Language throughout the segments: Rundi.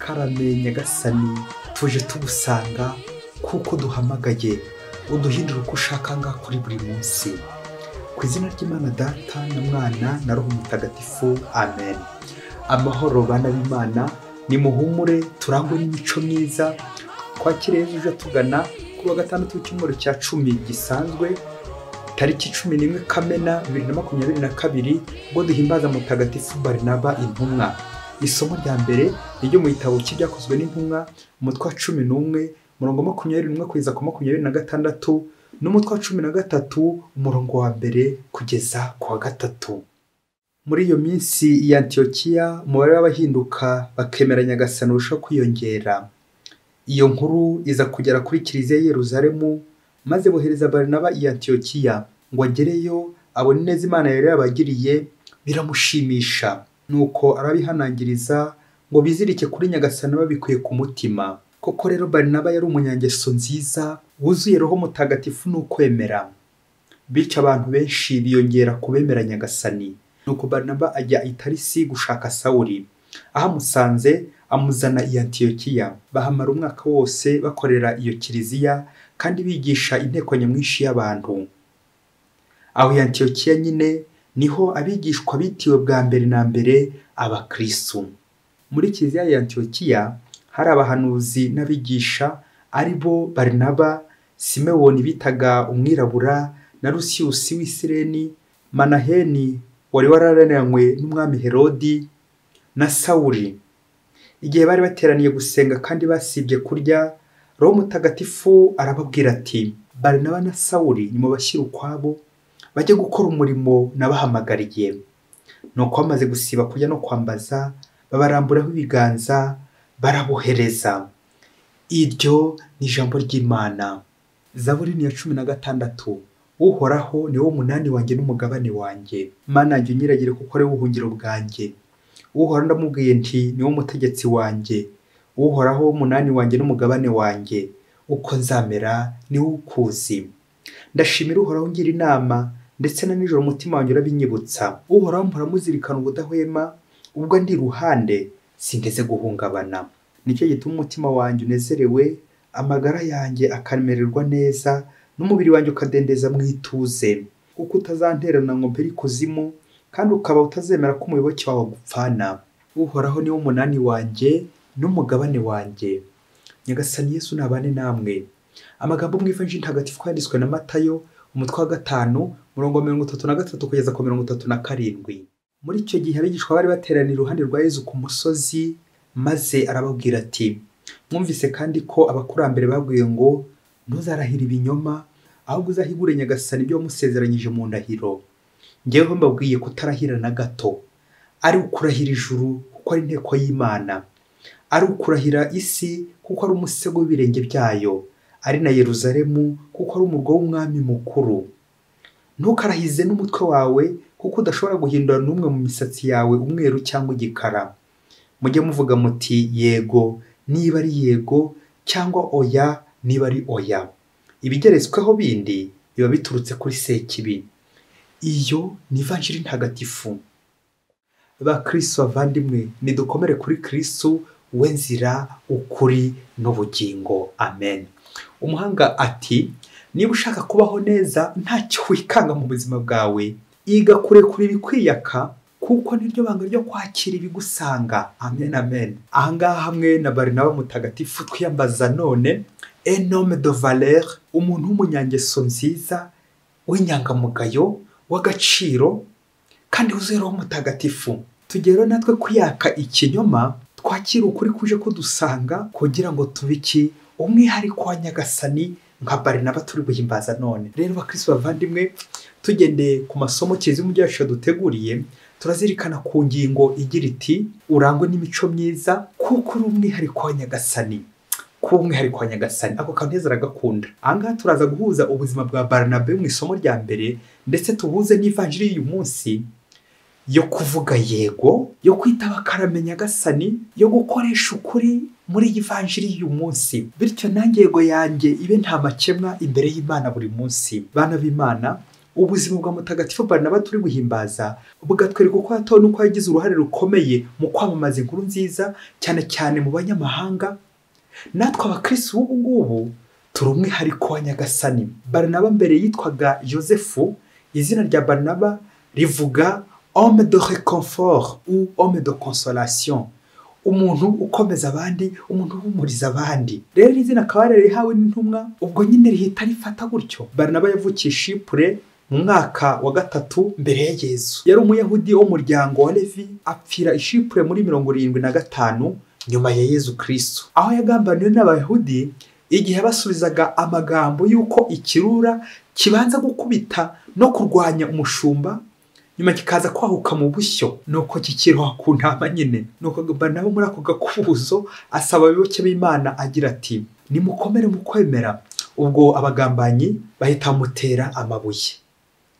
Karame Nyagasani, tuje tugusanga kuko duhamagaye, uduhindura uko ushaka ngaha kuri buri munsi. Ku izina ry'Imana Data na Mwana na Roho Mutagatifu, amen. Amahoro bana b'Imana, nimuhumure turangwe n'imico myiza, twakire Yezu uje tugana kuri wa gatandatu w'icyumweru cya 10 gisanzwe, tariki 11 Kamena 2022, ubwo duhimbaza Mutagatifu Barinaba intumwa. Isomo rya mbere ni ryo mu gitabo cy'Ibyakozwe n'Intumwa, umutwe wa 11, umurongo 21 kugeza ku 26, n'umutwe wa 13, umurongo wa mbere kugeza ku wa 3. Muri iyo minsi i Antiyokiya umubare w'abahinduka bakemera Nyagasani urushaho kwiyongera. Iyo nkuru iza kugera kuri Kiliziya y'i Yerusalemu, maze bohereza Barinaba i Antiyokiya ngo agereyo abone neza Imana yari yabagiriye, biramushimisha. Nuko arabihanangiriza ngo bizirike kuri Nyagasani babikuye ku mutima. Koko rero Barinaba yari umunyangeso nziza, wuzuye Roho Mutagatifu n'ukwemera. Bityo abantu benshi biyongera kubemera Nyagasani. Nuko Barinaba ajya i Tarisi gushaka Sawuli. Ahamusanze amuzana i Antiyokiya. Bahamara umwaka wose bakorera iyo kiliziya kandi bigisha inteko nyamwinshi y'abantu. Aho i Antiyokiya nyine niho abigishwa bitiwe bwa mbere na mbere abakristu. Muri kiliziya ya Antiyokiya hari abahanuzi n'abigisha, ari bo Barinaba, Simewoni bitaga umwirabura, na Lusiyusi w'Isireni, Manaheni wari wararananywe n'umwami Herodi, na Sawuli. Igihe bari bateraniye gusenga kandi basibye kurya, Roho Mutagatifu arababwira ati: Barinaba na Sawuli nimubashyire ukwabo, bajye gukora umurimo nabahamagariye. Nuko bamaze gusiba kurya no kwambaza, babaramburaho ibiganza, barabohereza. Iryo ni ijambo ry'Imana. Zaburi ni ya 16. Uhoraho ni wo munani wanjye n'umugabane wanjye. Mana yanjye unyiragire kuko ari ubuhungiro bwanjye. Uhoraho ndamubwiye nti ni wo mutegetsi wanjye. Uhoraho umunani wanjye n'umugabane wanjye, uko nzamera ni wo ukuzi. Ndashimira Uhoraho ungira inama, ndetse na nijoro umutima wanjye urabinyibutsa. Uhoraho mpora muzirikana ubudahwema, ubwo ndi iruhande sinteze guhungabana. Nicyo gituma umutima wanjye unezerewe, amagara yanjye akamererwa neza, n'umubiri wanjye ukadendeza mu ituze. Kuko utazantererana ngo mpere ikuzimu, kandi ukaba utazemera ko umuyoboke wawe agupfana. Uhoraho ni wo munani wanjye n'umugabane wanjye. Nyagasani Yesu nabane namwe. Amagambo mu Ivanjiri Ntagatifu yanditswe na Matayo, umutwe wa 5, umurongo wa 33 kugeza ku 37. Muri icyo gihe abigishwa bari bateraniye iruhande rwa Yezu ku musozi, maze arababwira ati: mwumvise kandi ko abakurambere babwiye ngo ntuzarahire ibinyoma, ahubwo uzahigure Nyagasani ibyo wamusezeranyije mu ndahiro. Njyewe mbabwiye kutarahira na gato, ari ukurahira ijuru kuko ari inteko y'Imana, ari ukurahira isi kuko ari umusego w'ibirenge byayo, ari na Yeruzalemu kuko ari umurwa w'umwami mukuru. Ntukarahize n'umutwe wawe kuko udashobora guhindura n'umwe mu misatsi yawe umweru cyangwa igikara. Mujye muvuga muti yego niba ari yego, cyangwa oya niba ari oya. Ibigeretsweho bindi biba biturutse kuri Sekibi. Iyo ni Ivanjiri Ntagatifu. Bakristo bavandimwe, nidukomere kuri Kristo we nzira, ukuri n'ubugingo. Amen. Umuhanga ati: niba ushaka kubaho neza ntacyo wikanga mu buzima bwawe, iga kurekura ibikwiyaka, kuko niryo banga ryo kwakira ibigusanga. Amen, amen. Ahangaha hamwe na Barinaba Mutagatifu twiyambaza none un homme de valeur, umuntu w'umunyangeso nziza, w'inyangamugayo, w'agaciro, kandi wuzuye Roho Mutagatifu. Tugere natwe kwiyaka ikinyoma, twakira ukuri kuje kudusanga, kugira ngo tubiki umwihariko wa Nyagasani nka Barinaba turi guhimbaza none. Rero bakristo bavandimwe, tugendeye ku masomo Kiliziya y'Umujyi wacu yaduteguriye, turazirikana ku ngingo igira iti: urangwe n'imico myiza kuko uri umwihariko wa Nyagasani. Kuba umwihariko wa Nyagasani, ako kantu Yezu aragakunda. Ahangaha turaza guhuza ubuzima bwa Baranabe mu isomo rya mbere, ndetse tuhuze n'ivanjiri y'uyu munsi yo kuvuga yego, yo kwitaba karame Nyagasani, yo gukoresha ukuri muri iyi vanjiri y'uyu munsi. Bityo nanjye yego yanjye ibe nta makemwa imbere y'Imana buri munsi. Bana b'Imana, Ubuzima bwa Mutagatifu Barinaba turi guhimbaza bugatwereka uko yatowe n'uko yagize uruhare rukomeye mu kwamamaza inkuru nziza, cyane cyane mu banyamahanga. Natwe abakristu b'ubu ngubu turi umwihariko wa Nyagasani. Barinaba mbere yitwaga Yosefu. Izina rya Barinaba rivuga homme de réconfort ou homme de consolation, umuntu ukomeza abandi, umuntu uhumuriza abandi. Rero iri zina akaba yararihawe n'intumwa, ubwo nyine rihita rifata gutyo. Barinaba yavukiye Shipure mu mwaka wa 3 mbere ya Yezu. Yari umuyahudi wo mu muryango wa Levi, apfira i Shipure muri 75 nyuma ya Yezu Kristo, aho yagambaniwe n'abayahudi igihe basubizaga amagambo y'uko ikirura kibanza gukubita no kurwanya umushumba, nyuma kikaza kwahuka mu bushyo, nuko kikiroha ku ntama nyine. Nuko Barinaba muri ako gakubuzo asaba abayoboke b'Imana agira ati: nimukomere mu kwemera. Ubwo abagambanyi bahita bamutera amabuye.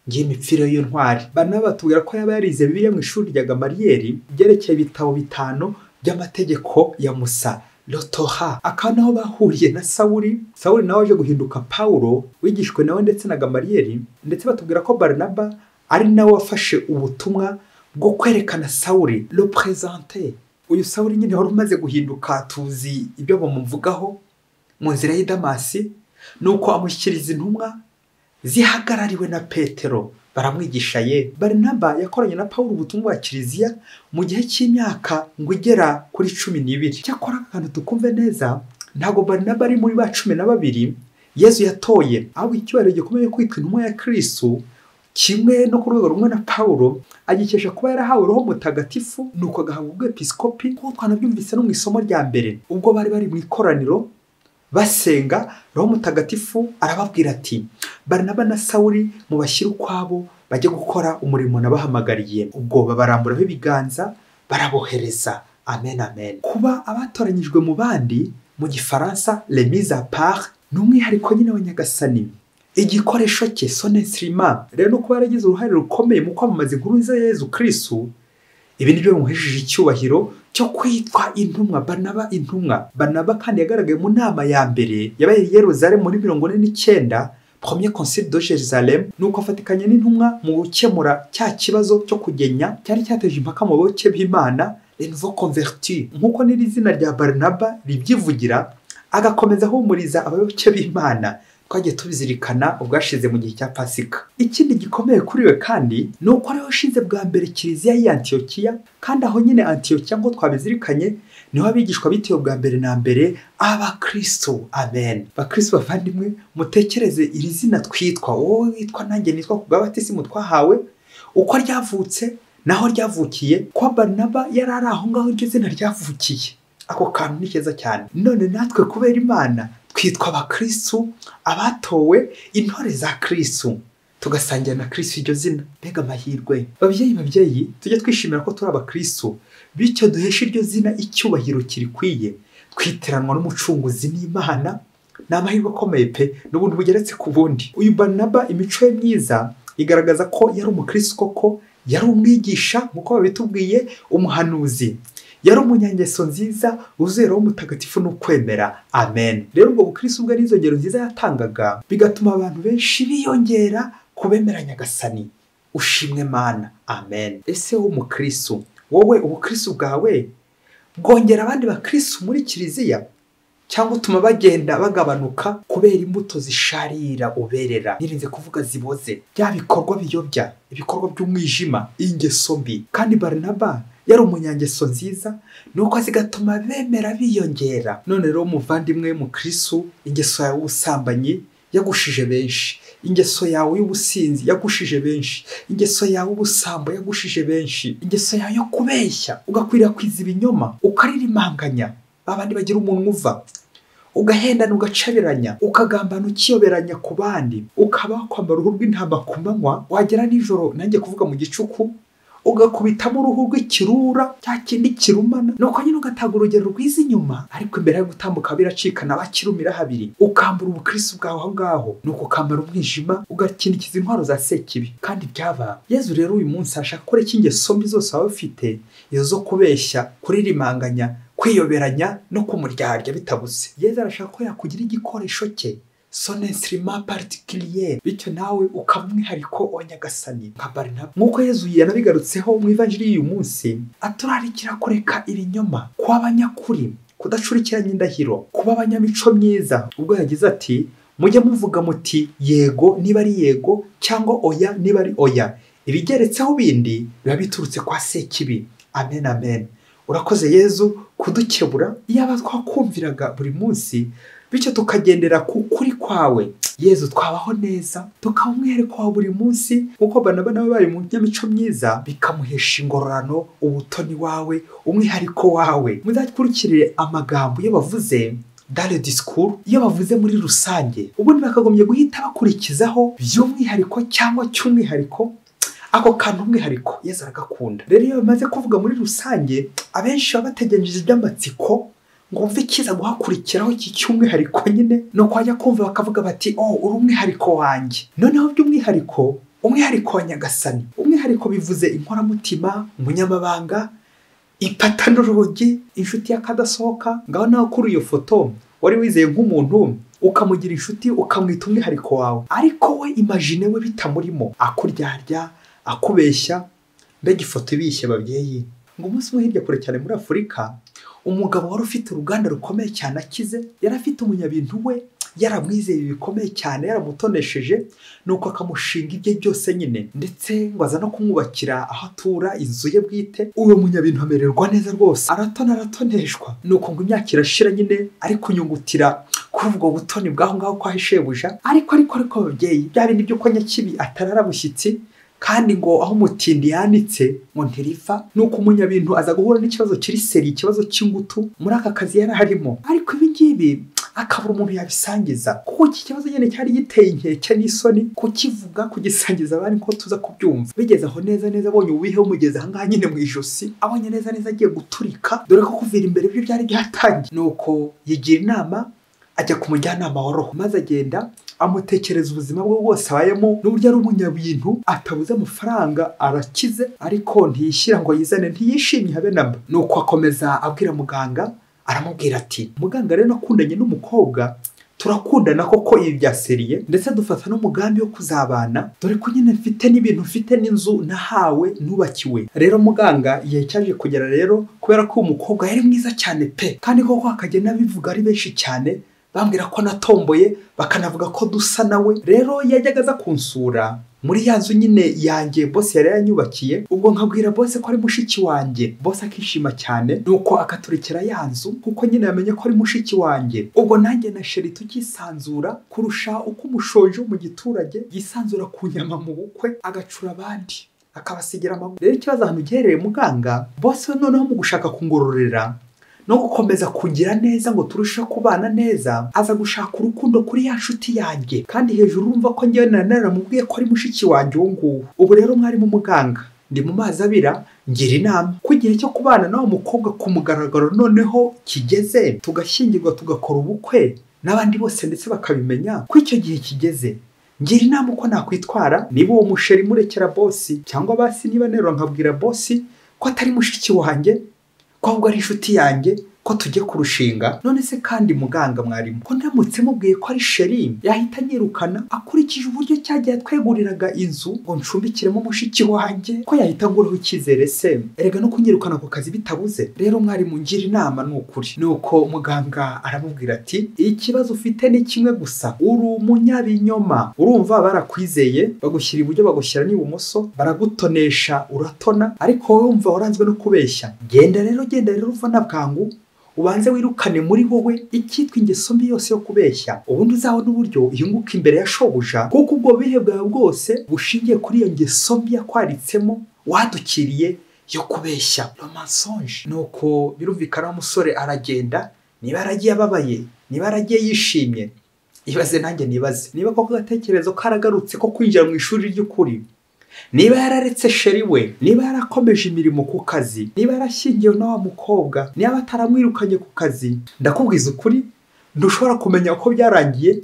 Ngiye imipfire y'iyo ntwari. Barinaba batubwira ko yaba yarize Bibiliya mu ishuri rya Gamariyeri ryerekeye ibitabo 5 by'amategeko ya Musa, Lotoha. Akaba naho bahuriye na Sawuli. Sawuli nawe aje guhinduka Paulo, wigishwe nawe ndetse na Gamariyeri. Ndetse batubwira ko Barinaba ari nawe wafashe ubutumwa bwo kwerekana Sawuli, le présenter. Uyu Sawuli nyine wari umaze guhinduka, tuzi ibyo bamuvugaho mu nzira y'i Damasi. Nuko amushyikiriza intumwa zihagarariwe na Petero, baramwigisha ye. Barinaba yakoranye na Paulo ubutumwa bwa Kiliziya mu gihe cy'imyaka ngo igera kuri 12. Cyakora akantu tukumve neza, ntabwo Barinaba ari muri ba 12 Yezu yatoye, ahubwo icyubahiro gikomeye kwitwa intumwa ya Kristo kimwe no ku rwego rumwe na Paulo agikesha kuba yarahawe Roho Mutagatifu, nuko agahabwa ubwepiskopi, nk'uko twanabyumvise no mu isomo rya mbere. Ubwo bari bari mu ikoraniro basenga, Roho Mutagatifu arababwira ati: Barinaba na Sawuli mubashyire ukwabo bajye gukora umurimo nabahamagariye. Ubwo babaramburaho ibiganza barabohereza. Amen, amen. Kuba abatoranyijwe mu bandi, mu gifaransa les mises à part, ni umwihariko nyine wa Nyagasani, igikoresho cye, son instrument. Rero no kuba yaragize uruhare rukomeye mu kwamamaza inkuru nziza ya Yezu Kristo, ibi nibyo bimuhesheje icyubahiro cyo kwitwa intumwa, Barinaba intumwa. Barinaba kandi yagaragaye mu nama ya mbere yabaye i Yerusalemu muri 49, Premier Concile de Jérusalem, nuko afatikanya n'intumwa mu gukemura cya kibazo cyo kugenya cyari cyateje impaka mu bayoboke b'Imana, les nouveaux convertis. Nk'uko n'iri zina rya Barinaba ribyivugira, agakomeza ahumuriza abayoboke b'Imana. Twagiye tubizirikana ubwashize mu gihe cya Pasika. Ikindi gikomeye kuri we kandi ni uko ariwe washinze bwa mbere Kiliziya y'i Antiyokiya, kandi aho nyine Antiyokiya ngo twabizirikanye niho abigishwa bitewe bwa mbere na mbere abakristo. Amen. Bakristo bavandimwe, mutekereze iri zina twitwa, wowe witwa nanjye nitwa ku bw'abatisimu twahawe, uko ryavutse naho ryavukiye, ko Barinaba yari ari aho ngaho iryo zina ryavukiye. Ako kantu ni keza cyane. None natwe kubera Imana twitwa abakristo, abatowe, intore za Kristo, tugasangira na Kristo iryo zina. Mbega amahirwe! Babyeyi, babyeyi, tujye twishimira ko turi abakristo, bityo duheshe iryo zina icyubahiro kirikwiye, twiteranwa n'umucunguzi n'Imana. Ni amahirwe akomeye pe, n'ubuntu bugeretse ku bundi. Uyu Barinaba imico ye myiza igaragaza ko yari umukristo koko, yari umwigisha nk'uko babitubwiye, umuhanuzi, yari umunyangeso nziza, wuzuye Roho Mutagatifu n'ukwemera. Amen. Rero ubwo bukristo bwe n'izo ngero nziza yatangaga bigatuma abantu benshi biyongera kubemera Nyagasani. Ushimwe Mana. Amen. Ese wowe umukristo, wowe ubukristo bwawe bwongera abandi bakristo muri Kiliziya, cyangwa utuma bagenda bagabanuka kubera imbuto zisharira uberera, nirinze kuvuga ziboze, bya bikorwa biyobya, ibikorwa by'umwijima, ingeso mbi. Kandi Barinaba yari umunyangeso nziza, nuko zigatuma bemera biyongera. None rero muvandimwe mukristo, ingeso yawe y'ubusambanyi yagushije benshi, ingeso yawe y'ubusinzi yagushije benshi, ingeso yawe y'ubusambo yagushije benshi, ingeso yawe yo kubeshya ugakwirakwiza ibinyoma, ukaririmanganya babandi bagira umuntu uva, ugahendana, ugacabiranya, ukagambana, ukiyoberanya ku bandi, ukaba wakwambara uruhu rw'intama ku manywa, wagera nijoro, nanjye kuvuga mu gicuku, ugakubitamo uruhu rw'ikirura cya kindi kirumana, nuko nyine ugatanga urugero rwiza inyuma, ariko imbere yo gutambuka biracikana bakirumira habiri, ukambura ubukristo bwawe aho ngaho, nuko ukambara umwijima, ugakindikiza intwaro za sekibi. Kandi byaba Yezu rero uyu munsi arashaka ko ureka ingeso mbi zose waba ufite, izo zo kubeshya, kuririmanganya, kwiyoberanya no kumuryarya bitabuze. Yezu arashaka ko yakugira igikoresho cye Son instrument particulier. Bityo nawe ukaba umwihariko wa Nyagasani nka Barnaba. Nk'uko Yezu yanabigarutseho mu ivanjiri y'uyu munsi, aturarikira kureka ibinyoma, kuba abanyakuri, kudacurikiranya indahiro, kuba abanyamico myiza. Ubwo yagize ati mujye muvuga muti yego niba ari yego, cyangwa oya niba ari oya, ibigeretseho bindi biba biturutse kwa Sekibi. Amen, amen. Urakoze Yezu kudukebura. Iyaba twakumviraga buri munsi, bityo tukagendera ku kuri kwawe Yezu, twabaho neza, tukaba umwihariko wa buri munsi, nk'uko Barnaba nawe bari mu nyamico myiza, bikamuhesha ingororano, ubutoni wawe, umwihariko wawe. Muzakurikire amagambo iyo bavuze dans le discours, iyo bavuze muri rusange, ubundi bakagombye guhita bakurikizaho by'umwihariko cyangwa cy'umwihariko. Ako kantu umwihariko Yezu aragakunda. Rero iyo bamaze kuvuga muri rusange, abenshi baba bategereje iby'amatsiko ngo mve kiza guhakurikiraho iki cy'umwihariko nyine, no kwajya kumva bakavuga bati oh uri umwihariko wanjye. Noneho by'umwihariko, umwihariko wa Nyagasani. Umwihariko bivuze inkoramutima, umunyamabanga, ipata n'urugi, inshuti y'akadasohoka. Ngaho nawe kuri iyo foto wari wizeye nk'umuntu, ukamugira inshuti, ukamwita umwihariko wawe, ariko we imagine we bitamurimo, akuryarya, akubeshya. Mbega ifoto ibishye babyeyi. Ngo umunsi umwe hirya kure cyane muri Afurika, umugabo wari ufite uruganda rukomeye cyane akize, yari afite umunyabintu we, yaramwizeye bikomeye cyane, yaramutonesheje, nuko akamushinga ibye byose nyine, ndetse ngo aza no kumwubakira aho atura inzu ye bwite. Uwo munyabintu amererwa neza rwose, aratona aratoneshwa. Nuko ngo imyaka irashira nyine ari kunyungutira kuri ubwo butoni bw'aho ngaho kwa shebuja. Ariko ababyeyi, bya bindi by'uko nyakibi atarara bushyitsi, kandi ngo aho umutindi yanitse ngo ntiriva. Nuko umunyabintu aza guhura n'ikibazo kiri seri, ikibazo cy'ingutu muri aka kazi yari arimo. Ariko ibi ngibi akabura umuntu yabisangiza, kuko iki kibazo nyine cyari giteye inkeke n'isoni kukivuga, kugisangiza abandi ko tuza kubyumva. Bigeze aho neza neza abonye uwihe umugeze aha ngaha nyine mu ijosi, abonye neza neza agiye guturika, dore ko kuvira imbere byo byari byatangiye. Nuko yigira inama, ajya ku mujyanama wa roho, maze agenda amutekereza ubuzima bwe bwose abayemo, n'uburyo ari umunyabintu, atabuze amafaranga, arakize, ariko ntiyishyira ngo yizane, ntiyishimye habe namba. Nuko akomeza abwira muganga, aramubwira ati muganga rero nakundanye n'umukobwa, turakundana koko ibi bya seriye, ndetse dufata n'umugambi wo kuzabana, dore ko nyine mfite n'ibintu, mfite n'inzu nahawe nubakiwe. Rero muganga igihe cyaje kugera rero, kubera ko umukobwa yari mwiza cyane pe, kandi koko akagenda abivuga ari benshi cyane, bambwira ko natomboye, bakanavuga ko dusa nawe. Rero yajyaga aza kunsura muri ya nzu nyine yanjye boss yari yanyubakiye, ubwo nkabwira boss ko ari mushiki wanjye, boss akishima cyane, nuko akaturekera ya nzu kuko nyine yamenye ko ari mushiki wanjye. Ubwo nanjye na sheri tukisanzura kurusha uko umushonje wo mu giturage yisanzura ku nyama mu bukwe, agacura abandi akabasigira amaguru. Rero ikibazo ahantu giherereye muganga, boss we noneho mu gushaka kungororera no gukomeza kugira neza ngo turusheho kubana neza, aza gushaka urukundo kuri ya nshuti yanjye, kandi hejuru urumva ko njyewe naramubwiye ko ari mushiki wanjye uwo nguwo. Ubu rero mwarimu muganga, ndi mu mazi abira, ngira inama ko igihe cyo kubana n'uwo mukobwa ku mugaragaro noneho kigeze, tugashyingirwa tugakora ubukwe n'abandi bose ndetse bakabimenya ko icyo gihe kigeze. Ngira inama uko nakwitwara, niba uwo musheri murekera bosi, cyangwa basi niba nerura nkabwira bosi ko atari mushiki wanjye, ko ahubwo ari inshuti yanjye, ko tujye kurushinga. None se kandi muganga mwarimu, ko ndamutse mubwiye ko ari sheri yahita anyirukana akurikije uburyo cyagiye tweguriraga inzu ngo ncumbikiremo mushiki wanjye, ko yahita anguraho icyizere se? Erega no kunyirukana ku kazi bitabuze. Rero mwarimu ngira inama ni ukuri. Nuko muganga aramubwira ati ikibazo ufite ni kimwe gusa, uri umunyabinyoma. Urumva barakwizeye, bagushyira iburyo bagushyira n'ibumoso, baragutonesha uratona, ariko wowe wumva waranzwe no kubeshya. Genda rero uva na bwangu, ubanze wirukane muri wowe icyitwa ingeso mbi yose yo kubeshya, ubundi uzabona uburyo ihunguka imbere ya shobuja, kuko ubwo bihe bwawe bwose bushingiye kuri iyo ngeso mbi yakwaritsemo wadukiriye yo kubeshya, le mensonge. Nuko birumvikana umusore aragenda, niba yaragiye ababaye, niba yaragiye yishimye, ibaze nanjye nibaze niba koko agatekerezo karagarutse ko kwinjira mu ishuri ry'ukuri, niba yararetse sheri we, niba yarakomeje imirimo ku kazi, niba yarashyingiwe na wa mukobwa, niba ataramwirukanye ku kazi. Ndakubwiza ukuri, ntushobora kumenya uko byarangiye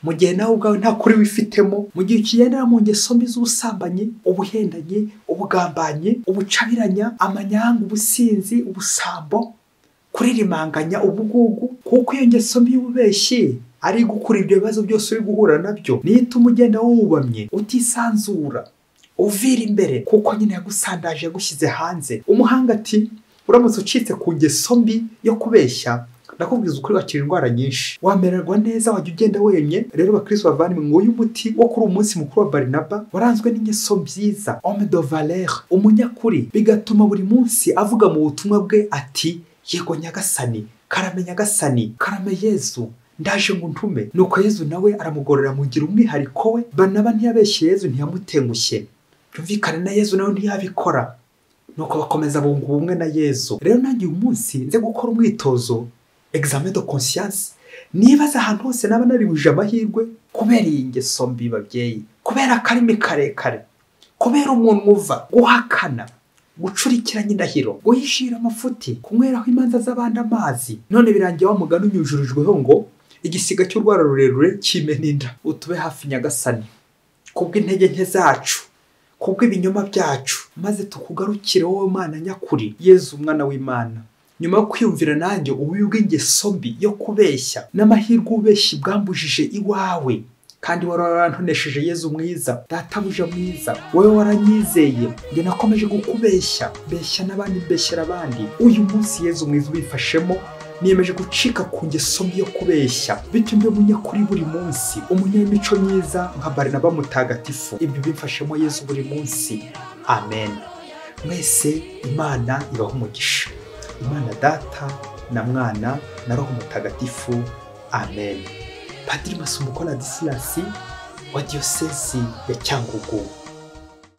mu gihe nawe ubwawe nta kuri wifitemo, mu gihe ukigendera mu ngeso mbi z'ubusambanyi, ubuhendanyi, ubugambanyi, ubucabiranya, amanyanga, ubusinzi, ubusambo, kuririmanganya ubugugu, kuko iyo ngeso mbi y'ububeshyi ari gukura ibyo bibazo byose uri guhura nabyo, niyo ituma ugenda wubamye utisanzura uvira imbere, kuko nyine yagusandaje yagushyize hanze. Umuhanga ati uramutse ucitse ku ngeso mbi yo kubeshya, ndakubwiza ukuri wakira indwara nyinshi, wamererwa neza, wajya ugenda wemye. Rero bakristo bavandimwe, nguyu umuti wo kuri umunsi mukuru wa Barinaba waranzwe n'ingeso nziza, homme de valeur, umunyakuri, bigatuma buri munsi avuga mu butumwa bwe ati yego Nyagasani, karame Nyagasani, karame Yezu, ndaje ngo ntume. Nuko Yezu nawe aramugorora mugira umwihariko we. Barnaba ntiyabeshye Yezu, ntiyamutengushye, byumvikane na Yezu nawe ntiyabikora. Nuko bakomeza bunga ubumwe na Yezu. Rero nanjye uyu munsi nze gukora umwitozo, examen de conscience, nibaza ahantu hose naba naribujije amahirwe kubera iyi ngeso mbi babyeyi, kubera akarimi karekare, kubera umuntu uva guhakana, gucurikiranya indahiro, guhishira amafuti, kunyweraho imanza z'abandi amazi. None birangiye wa mugani unyujurijweho ngo igisiga cy'urwara rurerure kimena inda. Utube hafi Nyagasani kubw'intege nke zacu, kubw'ibinyoma byacu, maze tukugarukire wowe Mana nyakuri, Yezu umwana w'Imana. Nyuma yo kwiyumvira nanjye ububi bw'ingeso mbi yo kubeshya n'amahirwe ububeshyi bwambujije iwawe, kandi wari warantonesheje Yezu mwiza, databuja mwiza, wowe waranyizeye, njye nakomeje gukubeshya, mbeshya n'abandi, mbeshyera abandi. Uyu munsi Yezu mwiza ubifashemo, niyemeje gucika ku ngeso mbi yo kubeshya, bityo mbe munyakuri buri munsi, umunyamico myiza nka Barinaba mutagatifu. Ibyo bimfashemo Yezu buri munsi. Amen. Mwese Imana ibahe umugisha. Imana Data na Mwana na Roho Mutagatifu. Amen. Padiri Masumbuko Ladislas wa Diyosezi ya Cyangugu.